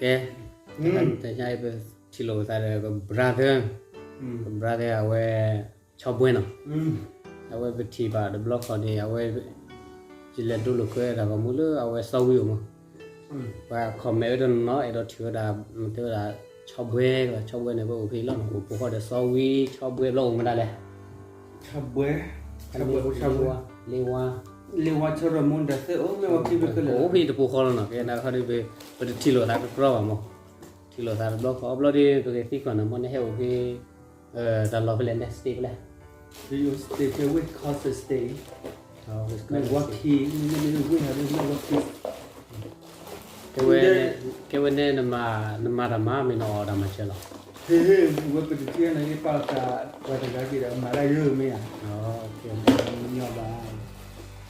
ကဲ, တဟါအံၤပထံၣ်လိာ်ပသးဒီး ပ brother, ပ brother အဝဲ ဆီဘွဲနီၤ, အဝဲပထံၣ်ဘၣ်တဘျီဃီန့ၣ် အဝဲ ယလဲၤဒိလိာ်ကွဲတၢ်ဂီၤမူလၢအဝဲစီဝံအိၣ်မး, ပှၤ comment ဝဲတနီၤနီၤ အဲၣ်ဒိးထံၣ်ဝဲဒၣ် မ့ၢ်တဲဝဲဒၣ် ဆီဘွဲ, ဆီဘွဲန့ၣ် ပအိၣ်ဖဲအံၤလီၤနီၤ, အိၣ်ပိာ်ဃီဒီးစီဝံ ဆီဘွဲ ဘျီအိၣ်မတၤလဲၣ် ဆီဘွဲ, ဆီဘွဲ, လ့ဝါ, လ့ဝါ, ဆီရမူဒၢသ့ၣ်အိၣ် မ့ၢ်ဝဲခံဖဲခဲလၢာ် အိၣ်ဖဲတပူၤဃီလီၤနီၤ, ကဲနာ်ခီဒီး ပတထံၣ်လိာ်သးကကြီဘၣ်မး, ထံၣ်လိာ်သးတဘျီဃီ အဘျီဒီး ပကသံကွၢ်နီၤ မ့ၢ်နဟဲအိၣ်ဖဲ တၢ်လီၢ်ဖဲလဲၣ် န state ဖဲလဲၣ်, ယအိၣ် state ဖဲ Wisconsin State, Milwaukee, မ့မ့ၢ် Milwaukee, ကဲဝဲန့ၣ် နမၤတၢ်မၤ မ့ၢ်နအီၣ်တၢ်မၤစၢၤလီၤ, ဝဲပတထံၣ်န့ၣ် ပာ်လီၤသး ပှၤတဂၤက့ၤဒီး မၤတၢ်ယိမ့ၢ်ဧါ, ဘၣ်,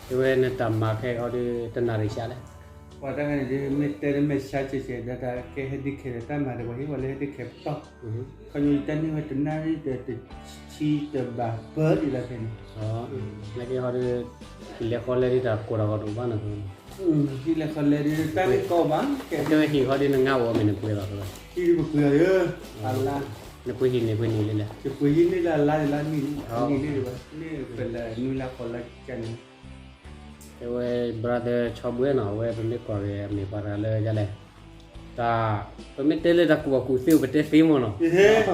ကဲဝဲနတၢ်မၤခဲအံၤဒီး တနၣ်ရံၣ်ဆံးလဲၣ်, ပှၤတၢ်ဂၤန့ၣ် မ့ၢ်တဲတမ့ၢ်ဆါစဲးစဲး ဒီးတၢ်ကဲဟဲဒ်ခဲဒီး တၢ်မၤဒီး ပှၤဟ့ၣ်ဝဲလၢဟဲဒ်ခဲပတီၢ်, ခီညီယတၢ်န့ၢ်ဝဲတနၣ်ရံၣ်ဒီး တဆံတဘၣ်ပၢဒ်လဲၣ်ဖဲန့ၣ်, နာ်က့ဟီဒီး ဟံၣ်လဲၤဃီလဲၤဒ်တၢ်ကိၢ်တၢ်ဂီၤတအိၣ်ဘၣ်နီၤ, ဟံၣ်လဲၤဃီလဲၤဒ်တၢ်န့ၣ်ကီဘၣ်, ကဲဝဲဟံၣ်ဃီဒီးနငါအိၣ်မ့ၢ်နပှ့ၤလီၤ, ဟံၣ်ဒ်ပပှ့ၤလီၤယၢ်, အလါ, နပှ့ၤဟံၣ်န့ၣ်ပှ့ၤန့ၣ်လံလဲၣ်, ယပှ့ၤဟံၣ်န့ၣ်လၢအလါန့ၣ်လါနံၣ်, နံၣ်လံဘၣ်, န့ၣ်ပလဲၤနွံလါဃိးလါကန့ၣ် အဝဲ brother ဆီဘွဲနီၤ အဝဲပမ့ၢ်ကွၢ်က့ၤအမ့ၢ်ပှၤတဂၤလၢယလဲၣ်, တၢ် ပမ့ၢ်တဲလၢတၢ်ကူၣ်ဘၣ်ကူၣ်သ့အိၣ် ပတဲသ့မ့ၢ်နီၤ,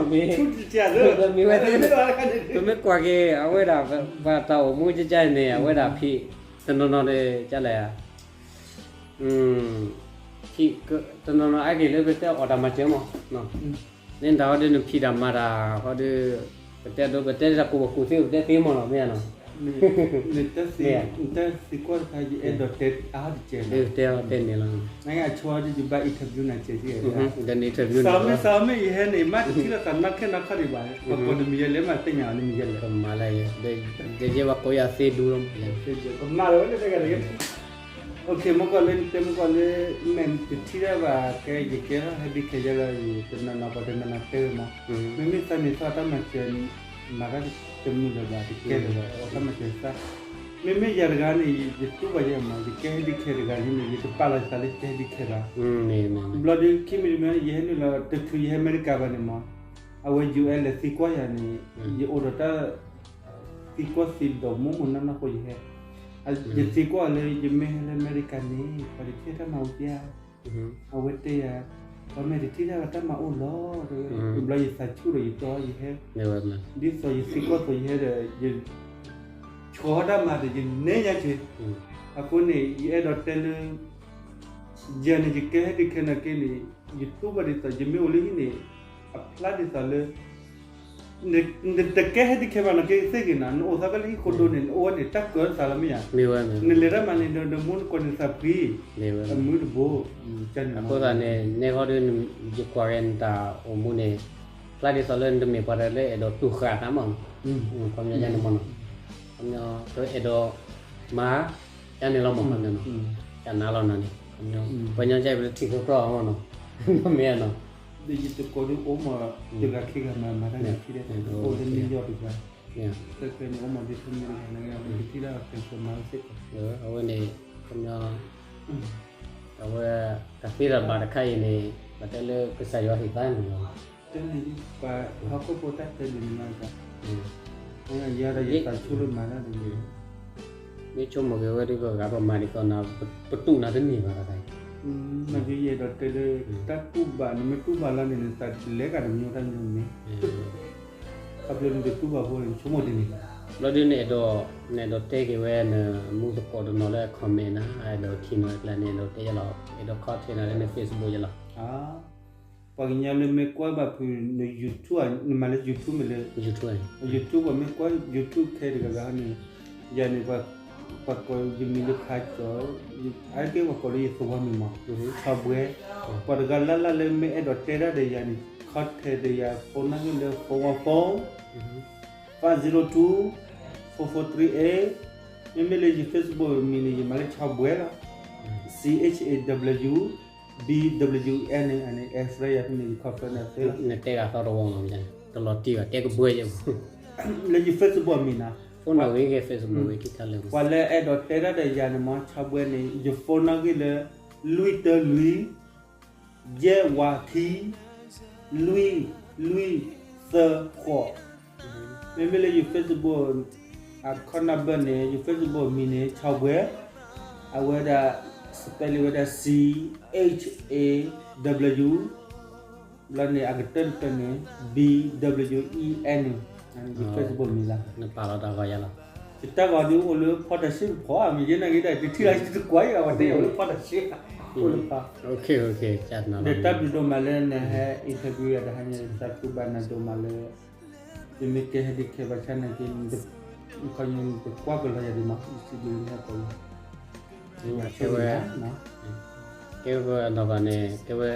မ့ၢ်ဝဲသ့, ပမ့ၢ်ကွၢ်က့ၤအဝဲဒၣ် ပှၤတၢ်အိၣ်မူကကန့ၣ် အဝဲဒၣ်ဖံး တနီၤနီၤဒီး ယလဲၣ် ဖံး တနီၤနီၤအါက့ၤလၢပတဲအီၣ်တၢ်မၤစၢၤမး, န့ၣ်တၢ်ဟီဒီးနဖံးတၢ်မၤတၢ်ဟီဒီး ပတဲဒိ ပတဲတၢ်ကူၣ်ဘၣ်ကူၣ်သ့ ပတဲသ့မ့ၢ်နီၤ မ့ၢ်ဧါနီၤ, နတဲသံကွၢ်တခါ ယအဲၣ်ဒိးတဲအါတကဲးလီၤ, တဲအီၤတဲန့ၣ်လီၤ, နအဆိဒ်ယဘၣ် interview နၤစဲးကဲး, စီၤမ့ၢ်စီၤမ့ၢ်ယဟဲန့ၣ် မ့ၢ်တထံၣ်လိာ်သးနီၢ်ခဲနီၢ်ခီဒံးဘၣ်, ပကိးနမံၤယဲလဲၣ် မ့ၢ်သ့ၣ်ညါအီၤနမံၤယဲလဲၣ်, ပမၤလၢ ဒ်ယဲဝဲကိးယၤသ့ဒူလီၤ, ပမၤလၢဝဲလၢတဂၤတဂ့ၤ မ့ၢ်ကီးလၢနတဲမ့ၢ်ကီးလၢ မ့ၢ်တထံၣ်ဒၣ်ဘၣ်ကဲ ယကဲထီၣ်ဟဲဒ်ခဲယဲလၢ ယတနီၤနီၤပှၤတနီၤနီၤတဲမး, မ့မ့ၢ်သးန့ၣ်သီတၢ်မၤစၢၤ မၤတၢ်တမုာ်လၢၤဘၣ် တကဲလၢၤဘၣ် အတၢ်မၤစၢၤသး, မ့မ့ၢ်ယၤတဂၤန့ၣ် ယတူၢ်ဘၣ်ယဲမး ယကဲဟဲဒ်ခဲတဂၤန့ၣ် ယတပာ်လီၤသးလၢကဲဟဲဒ်ခဲဘၣ်, ဘျီဒီးခံမံၤတမံၤ ယဟဲနုာ်လီၤ တချုးယဟဲအမဲရကၤဘၣ်န့ၣ်မး, အဝဲ ယူၢ်အဲၣ် လဲၤသံကွၢ်ယၤန့ၣ် ယအိၣ်ဒီးတၢ် သံကွၢ်သံဒိးမိၢ်မိၢ်နီၢ်နီၢ်ဃိယဟဲ, ယသံကွၢ်လၢ ယမ့ၢ်ဟဲလၢအမဲရကၤန့ၣ် ပှၤတထံၣ်တၢ်မၤအိၣ်ဧါ, အဝဲတဲယၤ ပှၤမ့ၢ်တထံၣ်တၢ်တၢ်မၤအိၣ်လီၤ, ဘျီယသးဆူၣ်ဒီးယတီယဟဲ, ဒ်သိးယသံကွၢ်သိးယဟဲဒီး ယ ဆိတၢ်မၤဒီးယနဲၣ်ညါက့ၤ, အဃိန့ၣ် ယအဲၣ်ဒိးတဲလၢ ယၤန့ၣ်ယကဲဟဲဒ်ခဲနီၢ်က့န့ၣ် ယတူၢ်ဘၣ်ဒ်သိး ယမ့ၢ်အိၣ်လၢဟံၣ်န့ၣ် အဖျါဒ်သိးလၢ နတကဲဟဲဒ်ခဲဘၣ်နီၢ်က့သ့ၣ်ဂ့ၤနီၤ နအိၣ်သးကလၢဟံၣ်ခိၣ်ဒိၣ်န့ၣ် နအိၣ်ဝဲန့ၣ် တၢ်ကၢၤသးလီၤမ့ၢ်ဧါ, နလဲၤတၢ်မၤန့ၣ် နမူနကိးန့ၣ်သးဖှံ, အမုၢ်တဘိ, အဃိသတးန့ၣ် နဲဃီဒီး ယကွၢ်က့ၤနတၢ်အိၣ်မူန့ၣ် ဖျါဒ်သိးလၢနတမ့ၢ်ပှၤတဂၤလၢအဲၣ်ဒိးတူၢ်ဃာ်သးမးနီၤ, ခီပညီယၤန့ၣ်မးနီၤ, ခီပညီ အဲၣ်ဒိးမၤ ယၤန့ၣ်လီၤမး ခီပညီနီၤ, ယနၤလီၤနၤန့ၣ်, ပှၤညီကဲပတထံၣ်ကီကီမးနီၤ, မ့ၢ်နီၤ, ဒီးယတကိးဒ်အိၣ်မး တဂၤခံဂၤမၤမၤတၢ်န့ၣ်ထံၣ်ဒၣ် အိၣ်လၢနယူၢ်ယီၣ်တဂၤ, တၢ်ခဲန့ၣ်အိၣ်မးဒ်သိးမ့ၢ်တဂၤန့ၣ် ပတထံၣ်ဒၣ်ပှၤကမၤစ့ၢ်ကီး, အဝဲန့ၣ် ခီပညီ အဝဲ တၢ်သ့တၢ်ဘၣ်တခါအံၤန့ၣ် ဘၣ်တဲလၢကစၢ်ယွၤဟ့ၣ်သးန့ၣ်လီၤ, တမ့ၢ်ပှၤဟီၣ်ခိၣ်ဖိတၢ်တဲဒ်န့ၣ် မ့ၢ်တၢ် ယၤဒီးယသးဆူၣ်လၢမၤတၢ်တမံၤ, မ့ၢ်ဆိကမိၣ်က့ၤဝဲဒ်ပဂၤပမၤဒ်သိးနၤ ပတူၢ်နၤတန့ၢ်ဘၣ်တၢ်, မ့ၢ်ယအဲၣ်ဒိးတဲလၢ တၢ်တူၢ်ဘၣ် နမ့ၢ်တူၢ်ဘၣ်လီၤန့ၣ် နသးလဲၤကဒီးတမံၤတၢ်မံၤမ့ၢ်, ခီဖျိနတတူၢ်ဘၣ်ဖိန့ၣ် ဆိကမိၣ်ဒ်န့ၣ်, ဘျီဒ်နအဲၣ်ဒိး နအဲၣ်ဒိးတဲက့ၤဝဲနမူသကိးတနီၤလၢ comment နၤ အဲၣ်ဒိးထံၣ်နၤကျါန့ၣ် အဲၣ်ဒိးတဲယဲလီၤ အဲၣ်ဒိး contact နၤလၢန Facebook ယဲလီၤ ပှၤကညီလၢမ့ၢ်ကွၢ်ဘၣ်ဖုးန YouTube နမၤလၢ YouTube မ့ၢ်လၢ YouTube ပှၤမ့ၢ်ကွၢ် YouTube ခဲတဂၤဂၤန့ၣ် ယၤန့ၣ် ပှၤကိးယမံၤလၢခါကၠီၤ အါတက့ၢ်ပှၤကိးလၢယသဝီမံၤမး ထီဘွဲ ပှၤတဂၤလၢ်လၢ်လၢမ့ၢ်အဲၣ်ဒိးတဲတၢ်ဒီးယၤန့ၣ် contact ဒီးယၤ phone န့ၣ်လၢ four one four five zero two four four three eight မ့မ့ၢ်လၢယ Facebook မံၤန့ၣ် ယမၤလၢထီဘွဲလီၤ C H A W B W N န့ၣ် Australia ဖဲန့ၣ် ယ confirm န့ၣ်သ့လီၤ နတဲဂၤသီတဝီမး တလီၤတံၢ်ဘၣ် တဲကဘှဲယဲၢ် လၢယ Facebook မံၤနီၤ phone နီၣ်ဂံၢ်ဂ့ၤ Facebook ဂ့ၤ ခံခါလၢာ် ပှၤလၢအဲၣ်ဒိးတဲတၢ်ဒီးယၤန့ၣ်မး ထီဘွဲန့ၣ် ယ phone နီၣ်ဂံၢ်လၢ လွံၢ်တၢလွံၢ် ယဲၢ်ဝးခံ လွံၢ် လွံၢ် သၢ ဃိး. မ့မ့ၢ်လၢယ Facebook အခီၣ်နၢ်ဘၢၣ်န့ၣ် ယ Facebook မံၤန့ၣ် ဆီၣ်ဘှဲ, အဝဲဒၣ် spelling ဝဲဒၣ် C H A W ဘျီန့ၣ် အကတၢၢ်တဖျၢၣ်န့ၣ် B W E N န့ၣ် ယ Facebook မံၤလီၤ. နပာ်လီၤတၢ်ဂီၤယၤလီၤ. ယတၢ်ဂီၤဒုးအိၣ်လၢဖီတၢ်ဆ့ၣ်တဖီ မ့ၢ်ယဲနာ်က့ဒီး ယတထံၣ်လၢယတကွၢ်ယၤ ပှၤတဲယၤအိၣ်လၢဖီတၢ်ဆ့ၣ် အိၣ်လၢဖီ ဒီးတၢ်ဘျုးဒိၣ်မးလၢနဟဲ interview ယၤတဟါညါ ယသးခုဘၣ်နၤဒိၣ်မးလၢ ယမ့ၢ်ကဲဟဲဒ်ခဲဘၣ်ဆၣ်နာ်က့ ခီညါနတကွၢ်ကလီယၤဒံးမး ယစံးဘျုးနဟဲကိးလီၤ ကဲဝဲ ကဲဝဲနီၢ်ဂၤန့ၣ် ကဲဝဲ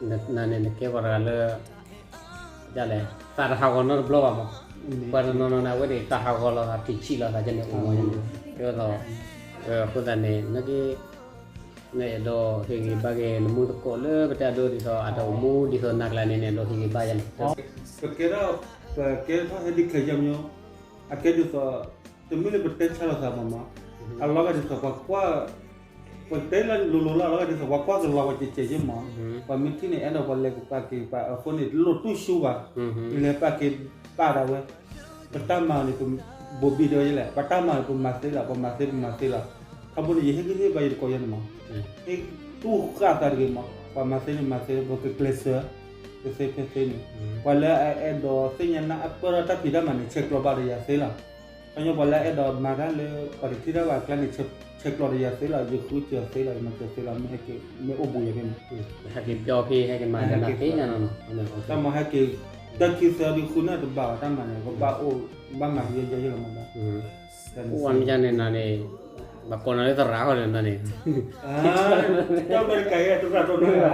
နၤန့ၣ် နကဲပှၤတဂၤလၢ ဒ်လဲၣ် သးတဟးဂီၤနီတဘျီဘၣ်မး, ပှၤတနီၤနီၤန့ၣ် အဝဲန့ၣ် သးဟးဂီၤလီၤသး ထံၣ်ဆံးလီၤသး ကဲန့ၣ်အိၣ်မးန့ၣ် ကဲဝဲသိး အဃိသတးန့ၣ် နက့ နအဲၣ်ဒိးဟ့ၣ်ဂံၢ်ဘါက့ၤ နမူသကိးလၢပတဲအဒိဒ်သိး အတၢ်အိၣ်မူဒ်သိးနၤကျါန့ၣ် နအဲၣ်ဒိးဟ့ၣ်ဂံၢ်ဘါယၤန့ၣ် ပကဲထီၣ် ပကဲထီၣ်ဟဲဒ်ခဲယါမီၤ အကဲဒ်သိး တမ့ၢ်လၢပတဲဆါလိာ်သးမးမး, အလီၤဂာ်ဒ်သိးပှၤကွၢ် ပတဲလၢလိၤလိၤလီၤ အလီၤဂာ်ဒ်သိးပှၤကွၢ်ကလီၤပှၤကဲးကဲးယဲမး, ပှၤမ့ၢ်ထံၣ်န့ၣ် အဲၣ်ဒိးပှၤလဲၤကပာ်က့ၤပာ် အဃိန့ၣ် တလိၣ်တူၢ်ဆူဘၣ်, လဲၤပာ်က့ၤပာ်ဒၣ်ဝဲ, ပတၢ်မၤန့ၣ် ပဘိးဘံၣ်ဒီးယဲလဲၣ် ပတၢ်မၤန့ၣ် ပမၤသ့လီၤ ပမၤသ့ ပမၤသ့လီၤ, ခီဖျိန့ၣ် ယဟ့ၣ်ဂံၢ်ဟ့ၣ်ဘါယတကိးယဲန့ၣ်မး, ဟ့ၣ်တူၢ်ဃာ်သးတဂ့ၤမး, ပှၤမၤသ့န့ၣ်မၤသ့ ပကကျဲးစၢး ကသ့ဖဲသ့န့ၣ်, ပှၤလၢအအဲၣ်ဒိးသ့ၣ်ညါနၢ်အပၢၢ်ထီၣ်တၢ်ဖံးတၢ်မၤန့ၣ် ဆဲးကျိးဘၣ်ဒီးယၤသ့လီၤ. ခီဖျိပှၤလၢအအဲၣ်ဒိးမၤတၢ်လၢ ပှၤတထံၣ်တၢ်ဘၣ်အကျါန့ၣ် ဆဲးကျိးဒီးယၤသ့လီၤ ယဃုစၢၤသ့လီၤ ယမၤစၢၤသ့လီၤ မ့ၢ်ဟဲက့ၤ မ့ၢ်အိၣ်ဘူးယၤဖဲန့ၣ်, ဟဲက့ၤပျီဖဲ ဟဲက့ၤမၤတၢ်သ့ညါနီၤနီၤ, တၢ်မၤဟဲက့ၤ တၢ်ခံသၢဒုးဃုန့ၣ်တဘၣ်ဘၣ် တၢ်မၤန့ၣ် ကဘၣ်အိၣ် ဘၣ်မၤကယဲယဲလီၤမးဘၣ်, အိၣ်ဝဲမ့ၢ်န့ၣ်နၤန့ၣ် ဘၣ်ကိးနၤလၢသရၣ်ဃီဒီးနၤန့ၣ်, တၢ်မၤတကးယဲတရၣ်တိၢ်နီၤ,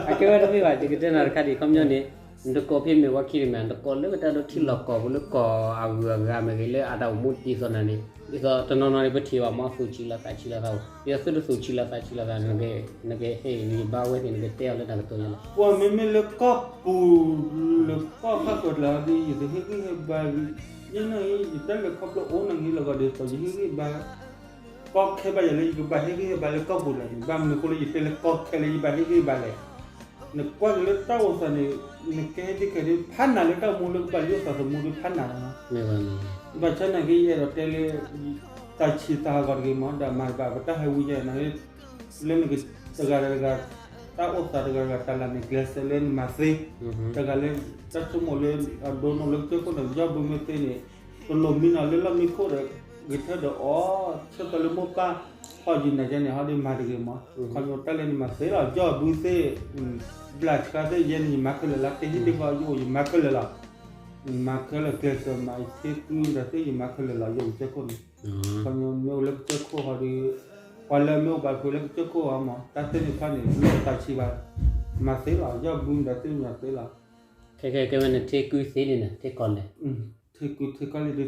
အကဲဝဲတမ့ၢ်ဘၣ် ယကတဲနၤတခါဒံး ခီပညီန့ၣ် နတကိးဖဲမ့ၢ်ဝဲခံတမ့ၢ် နတကိးလၢကတၢၢ်ဒိထံလီၢ်ကီၢ်ပူၤလၢကီၢ်အဂုၤအဂၤမ့ၢ်ဂ့ၤ လၢအတၢ်အိၣ်မူဒ်သိးနၤန့ၣ် ဒ်သိးတနီၤနီၤန့ၣ် ပထံၣ်ဘၣ်မ့ၢ်သူၣ်ဆံးလီၤသးဆံးလီၤသးအိၣ် ဒ်သိးသုတသူၣ်ဆံးလီၤသးဆံးလီၤသး နကဟ့ၣ်ဂံၢ်ဘါဝဲသ့ၣ် နကတဲအီၤလၢတၢ်ကတိၤညါလီၤ. ပှၤမ့မ့ၢ်လၢကီၢ်ပူၤ လၢကီၢ်ဖးကီၢ်တလၢဒ် ယတဟ့ၣ်ဂံၢ်ဟ့ၣ်ဘါ ယဲန့ၣ် ယတၢ်လဲၤခီဖျိအိၣ်နဂ့ၤလီၤဂီၤဒ်သိး ယဟ့ၣ်ဂံၢ်ဘါ ကီခဲဘၣ်ယၤလၢယကဘၣ်ဟ့ၣ်ဂံၢ်ဟ့ၣ်ဘါလၢကီၢ်ပူၤလၢၤန့ၣ် ဘၣ်မနုၤအဃိလၢယတဲလၢကီခဲလၢယဘၣ်ဟ့ၣ်ဂံၢ်ဘါလဲၣ်. နကွၢ်က့ၤလၢတၢ်အိၣ်သးန့ၣ် နကဟဲဒ်ခဲဒ်ဖးနၤလၢတၢ်အိၣ်မူလၢကဘၣ်လံအိၣ်သးသမူဒ်ဖးနၤလီၤ. ဘၣ်ဆၣ်နာ်က့ယအဲၣ်ဒိးတဲလၢ သးဆံးသးဟးဂီၤတဂ့ၤမး ဒီးမၤတဘၣ်ပတၢ်ဟဲဝံယဲၢ်န့ၣ် လၢနကတဂၤတဂၤ တၢ်အိၣ်သးတဂၤတဂၤတၢ်လၢန့ၣ် ကျဲးစၢးလၢနမၤသ့ တဂၤလၢတၢ်ဆိကမိၣ်လၢအဒိနီၢ်လၢကစၢၢ်ခိၣ်န့ၣ် ယီၢ်ဘုမ့ၢ်သ့န့ၣ် တလိၣ်မံနီၤလၢလီၢ်မံခိၣ်ဒီး ဂဲၤထၢၣ်ဒီးအီၤ ဆၢကတီၢ်လၢမိၢ်ပၢ် ဖီၣ်ယံၤနၤယဲန့ၣ် ဟီဒ်မၤတဂ့ၤမး ခီဖျိတၢ်လၢနမၤသ့လီၤ ယီၢ်ဘုသ့ ဘျၣ်ဆှါသ့ ယဲန့ၣ် ယမၤခဲလၢာ်လီၤ တဟံၣ်တခီ ယအိၣ်ယမၤခဲလၢာ်လီၤ ယမၤခဲလၢာ် ကျဲးစၢးမၤ ယထံကွံမတၤသ့ ယမၤခဲလၢာ်လီၤ ယအိၣ်ကစၢၢ်ခိၣ်န့ၣ် ခီဖျိမ့ၢ်အိၣ်လၢကစၢၢ်ခိၣ်ဟီဒီး ပှၤလၢမ့ၢ်အိၣ်ပာ်ဖှိၣ်လၢကစၢၢ်ခိၣ်အီၤမး တၢ်သ့ၣ်တဖၣ်န့ၣ် လၢသးဆံးဘၣ် မၤသ့လီၤ ယီၢ်ဘုမတၤသ့ မၤသ့လီၤ ခဲခဲကဲဝဲန့ၣ် ထံကွံသ့န့ၣ် ထံကီၢ်လဲၣ် ထံကွံထံကီၢ်လဲၣ်ဒ်သ့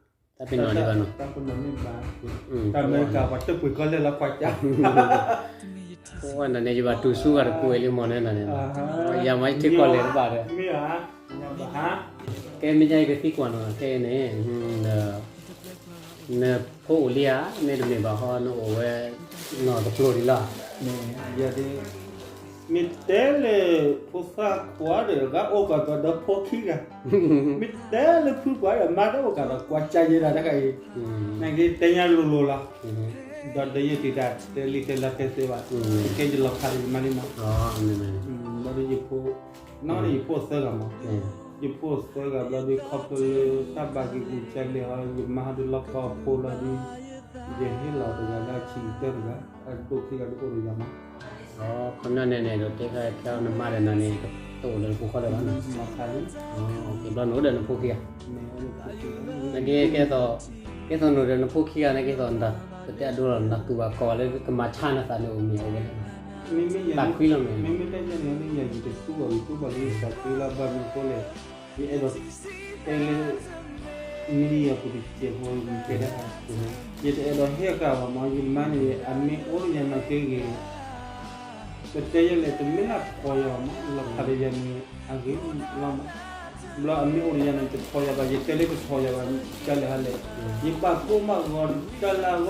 တၢ်ပနီၣ်ဒံးဘၣ်နီၤ တၢ်ပနီၣ်မ့ၢ်ဘၣ် တၢ်အမဲရကၤ ပှၤတပှ့ၤကီၢ်လဲၣ်လီၤကွၢ်ကၢ် အိၣ်ဝဲန့ၣ်န့ၣ် ယဘၣ်တူၢ်ဆူဂၤတပူၤဝဲလံမ့ၢ်န့ၣ်န့ၣ် ယၤမၤယထံကီၢ်လဲၣ်တဘၣ်ဒီး မ့ၢ်ဧါ ကဲမ့ၢ်ယၤယကသံကွၢ်နီၤ ခဲအံၤန့ၣ် နဖိအိၣ်လံဧါ မ့တမ့ၢ်ဘၣ်ဟီ နအိၣ်ဝဲ နီၢ်တဖျိဒံးလီၤ ယၤဒ် မ့ၢ်တဲလၢ ဖိသၣ်ခွါဒီး ဂၤအိၣ်ဘၣ်ဘၣ်ဒီးဖိခံဂၤ မ့ၢ်တဲလၢဖုပှၤဒီး မါတအိၣ်ကးဒီး ကွၢ်ကၢ်ယဲဒၣ်တခါအံၤ နာ်က့တဲညါလိၤလိၤလီၤ ဒီးဒီးယတံၤတၢ်တဲလံတဲလီတဲသ့ဘၣ် ကဲယလီၤခးဒီးယမါလံမး ဘျီဒီးယဖိ နီၢ်ဒီးယဖိသၢဂၤမး ယဖိသၢဂၤဘျီဒီး ခီဖျိလၢတၢ်ဘၣ်က့ၤပူၤကလဲာ်ဟီ ယမါဟီဒီးလီၢ်ကီၢ်ဖိလီၤဒီး ယဟ့ၣ်လီၤတဂၤလၢအဆံးကတၢၢ်တဂၤ အဒိၣ်ခံဂၤဒ်အိၣ်ဒီးယၤမး ခီပညီန့ၣ်န့ၣ် ဒီးတဲခါခဲအံၤနမါဒီးနၤန့ၣ် တအိၣ်ဒီးနဖိခွါလၢၤဘၣ်နီၤ ဘျီနအိၣ်ဒီးနဖိခံဂၤ နာ်က့ ကဲသိးနအိၣ်ဒီးနဖိခံဂၤန့ၣ် ကဲသိးနတၢ်ကတဲအဒိလီၤ နတၢ်ကူၣ်ဘၣ်ကီဘၣ်လၢကမၤဆါနသးန့ၣ် အိၣ်မ့ၢ်အိၣ်ဝဲလဲၣ် တၢ်ခွံလီၤမ့ၢ် မ့မ့ၢ်တၢ်ယဲန့ၣ် ယတတူၢ်ဘၣ် ယတူၢ်ဘၣ်လၢယသးကွံလီၤ ဘၣ်မနုၤအဃိလဲၣ် ယအဲၣ်ဒိးတဲလၢ မ့ၢ်ယၤပူၤတစဲးဖိ ယတဲဒၣ် ယတအဲၣ်ဒိးဟ့ၣ်ဃာ်ဘၣ်မး ယမါန့ၣ် အမ့ၢ်အိၣ်ဒီးယၤနာ်က့ဂ့ၤ ပတဲယဲလဲၣ် တမ့ၢ်လၢအဖှီၣ်ယၤမး လီၤဖးဒီးယၤန့ၣ် အဂ့ၤလီၤမး ဘျီအမ့ၢ်အိၣ်ဒီးယၤန့ၣ် တဖှီၣ်ယၤဘၣ် ယတဲလၢတဖှီၣ်ယၤဘၣ် ကလဲၣ်ဟါလဲၣ် ယဘၣ်ကိၢ်ဘၣ်ဂီၤတၢ်လၢအ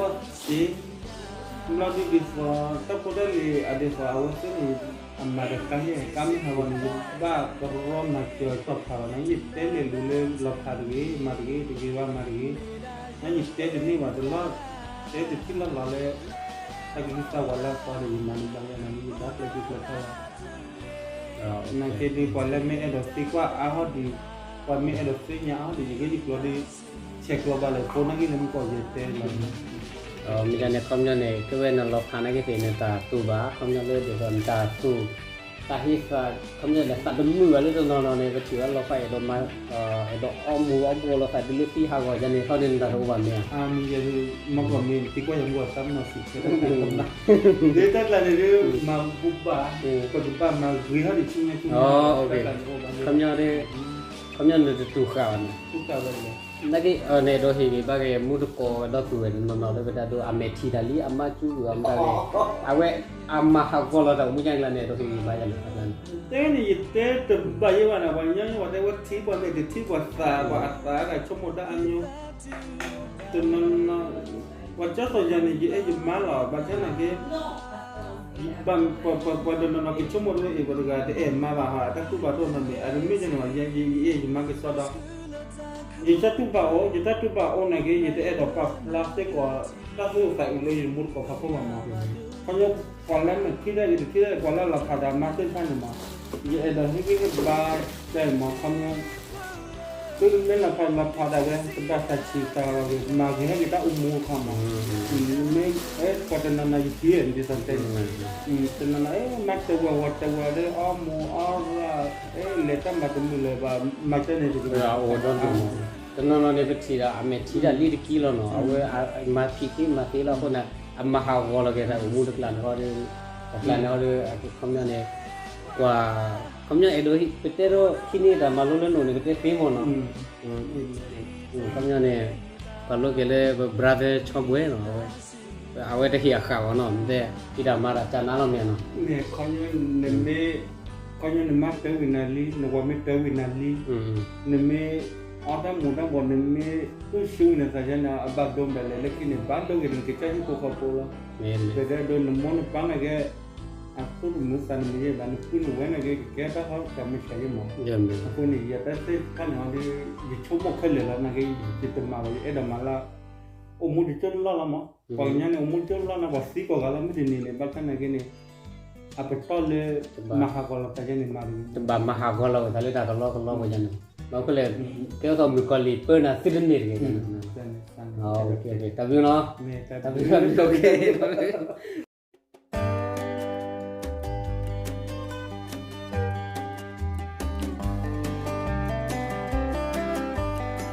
ဂီၢ်သ့ ဘျီဒ်ဒ်သိး တၢ်ဖိတၢ်လံၤအဒ်သိး အဝဲသ့ၣ်န့ၣ် အမၤတကါန့ၣ် ကါမ့ၢ်ဟးဂီၤန့ၣ် ယဘၣ်ကရီမၤစၢၤကီၢ်ဖးဘၣ်နီၤ, ယတဲလဲၤလူၤလၢလီၤဖးတဂ့ၤ, မၤတဂ့ၤ, တဂ့ၤဘၣ်မၤတဂ့ၤ, နယတဲတန့ၢ်ဘၣ်တလီၢ်, တဲတထံၣ်လီၢ်လီၤလၢ တၢ်ကလုၢ်သးဝးလၢအသီန့ၣ် ယမၤန့ၢ်ဘၣ်ဝဲနီၤ, ယဘၣ်ကျဲဒုကျဲထီၣ်လီၤ. နာ်က့ဒုး ပှၤလၢမ့ၢ်အဲၣ်ဒိးသံကွၢ်အါဟီၣ်ဒံး, ပှၤမ့ၢ်အဲၣ်ဒိးသ့ၣ်ညါအါဟီၣ်ဒံး ယဂ့ၢ်ယကျိၤဒုး ဆဲးကျိးဘၣ်လၢဖိနာ်က့လၢမုၢ်ကီၢ်ယဲတဲလီၤ. မ့ၢ်ဒ်န့ၣ် ခီပညီန့ၣ် ကဲဝဲနလီၤဖးနာ်က့သ့ၣ် နတၢ်သူဘၣ်, ခီပညီလၢဒ်သိး နတၢ်သူ တၢ်ဟ့ၣ်သး ခီပညီလဲၣ် သးတမုာ်ဘၣ်လၢတနီၤနီၤန့ၣ် ပထံၣ်ဝဲလီၤဖးအဲၣ်ဒိးမၤ အဲၣ်ဒိးအီမူၤအီဘှီလီၤသးဒ်လၢသံဟးဂီၤယၤန့ၣ် ခီန့ၣ်နတၢ်တအိၣ်ဘၣ်မ့ၢ်ဧါ. အမ့ၢ်ယဲဒုး မ့ၢ်ကီၢ်မ့ၢ်သံကွၢ်ယၤမုၢ်အသးမနီၤစံးဆၢတၢ်တၢ်တၢ် ဒ်တၢ်ကျါန့ၣ်ဒုး မၤဘူဘၣ် ပကဘၣ်မၤဂ့ၤထီၣ်ဒံးဆူညါဆူညါ ခီပညီ ခီပညီနတတူၢ်ဃာ်ဘၣ်န့ၣ် တူၢ်ဃာ်ဝဲန့ၣ် နာ်က့ နအဲၣ်ဒိးဟ့ၣ်ဂံၢ်ဘါက့ၤ မူတကိးဒီပုၢ်ဝဲၢ်တနီၤနီၤလၢပတၢ်ဒိး အမဲာ်ထံၣ်တၢ်လံ အမါကၠူဂုာ်အမတၤဂ့ၤ အဝဲ အမၤဟးဂီၤလီၤတၢ်အိၣ်မူညါကျါန့ၣ် အဲၣ်ဒိးဟ့ၣ်ဂံၢ်ဘါယၤန့ၣ် တဲန့ၣ် ယတဲတဘၣ်ယဲဘၣ်န့ၣ် ပှၤကညီပှၤတဲဝဲထံပှၤမဲာ်တထံပှၤသး ပှၤအသးဒၣ်ဆိကမိၣ်တၢ်အါမး တနီၤနီၤ ပှၤကၠီသိးယၤန့ၣ် ယအဲၣ်ယမါလီၤ ဘၣ်ဆၣ်နာ်က့ ပှၤတနီၤနီၤက့ၤဆိကမိၣ်တဝဲအံၤ ပှၤတဂၤတအဲၣ်မါဘၣ်ဟီ တၢ်ကူၣ်ဘၣ်ဒိၣ်နီတမံၤ အတမ့ၢ်ယဲန့ၣ် ယအဲၣ်ယမါကစီဒီ ယတၢ်တူၢ်ဘၣ်အိၣ် ယတၢ်တူၢ်ဘၣ်အိၣ်နာ်က့ ယတအဲၣ်ဒိးပာ်ဖျါစ့ၢ်ကီး တၢ်သူၣ်အုးသးအုးလၢယမူတကိးဖးခိၣ်ဘၣ်မး ခီဖျိ ပှၤလၢမ့ၢ်ထံၣ်တၢ်ဂ့ၤ တထံၣ်တၢ်ဂ့ၤ ပှၤလၢလီၤဖးဒၣ်မါသ့ၣ်တဖၣ်န့ၣ်မး ယအဲၣ်ဒိးဟ့ၣ်ဂံၢ်ဟ့ၣ်ဘါတဲမး ခီဖျိ သုမ့ၢ်လီၤဖးလီၤဖးဒၣ်ဝဲ တဘၣ်သးဆံးသးလီၤဂ့ၤ မၤဂ့ၤဟဲက့ၤတၢ်အိၣ်မူအခါမး မ့ၢ် ပှၤတနီၤနီၤယထံၣ် ဒ်သိးတဲန့ၣ် တနီၤနီၤ မါတဲဝဲဝဲတဲဝဲလၢအီမူၤအီရၣ် လဲၤတၢ်မၤတမုာ်လၢၤဘၣ် မၤကၢန့ၣ်တက့ၢ် တနီၤနီၤန့ၣ် ပထံၣ်ဒီး အမဲာ်ထံတၢ်လံတကံလီၤနီၤ အဝဲမၤဖံးသ့မၤသ့လီၤအဃိန့ၣ် အမၤဟးဂီၤလီၤက့ၤတၢ်အိၣ်မူတကျါန့ၣ်ဃီဒီး တကျါန့ၣ်ဃီဒီး ခီပညီန့ၣ် ပှၤ ခီပညီအဲၣ်ဒိး ပတဲဒိးဟံးန့ၢ်တၢ်မၤလိလၢနအိၣ်န့ၣ် ပတဲသ့မးနီၤ ခီပညီန့ၣ် ပှၤလိက့ၤလၢပ brother ဆီဘွဲနီၤ အဝဲ အဝဲတဟ့ၣ်အဃာ်အီၤနီၤ မ့ၢ်တဲ ဟံးတၢ်မၤတၢ်ကနါလီၤမ့ၢ်နီၤ မ့ၢ်ခီ နမ့ၢ် ခီပညီနမါတဲဝံၤနၤလံ နဝၤမ့ၢ်တဲဝံၤနၤလံ နမ့ၢ်အီၣ်တၢ်မူၤတၢ်ဘှီး နမ့ၢ်သူၣ်ဆူၣ်နသးယါန့ၣ် အဘၣ်ဒိဘၣ်လဲၣ် လၢခံန့ၣ် ဘၣ်ဒိဂ့ၤန့ၣ် ကစၢ်ဟံၣ်ဖိဃီဖိလီၤ ပတဲဒိးနမိၢ်နပၢ်နာ်က့ အသူၣ်တမုာ်သးတမုာ်ယဲဘၣ် နပုၢ်နဝဲၢ်နာ်က့ ကကဲတၢ်ဃီတၢ်မုာ်ဆါယဲမး အဃိန့ၣ် ယတၢ်သ့ၣ်တဖၣ်န့ၣ်ဒီး ယဆိကမိၣ်ခဲလၢာ်လီၤ နာ်က့ ယတမၤဘၣ် ယအဲၣ်ဒိးမၤလၢ အိၣ်မူတကၠိတလီၢ်လီၤမး ပှၤကညီန့ၣ် အိၣ်မူတကၠိတလီၢ်န့ၣ် ပှၤသံကွၢ်ဂၤလီၤ မ့ၢ်တနံၤန့ၣ် ဘၣ်ဆၣ်နာ်က့န့ၣ် အပတီၢ်လၢ မၤဟးဂီၤလီၤသးယဲန့ၣ်မး တဘၣ်မၤဟးဂီၤလီၤဝဲသးလၢတၢ်ကလီကလီဝဲယဲန့ၣ် ဘၣ်ခဲလၢာ် ကဲထီၣ်မုၣ်ကီၤလံၢ်ပၢနၤသုတန့ၢ်တဂ့ၤ တၢ်ဘျုးနီၤ တၢ်ဘျုး တၢ်ဘျုး တၢ်ဘျုး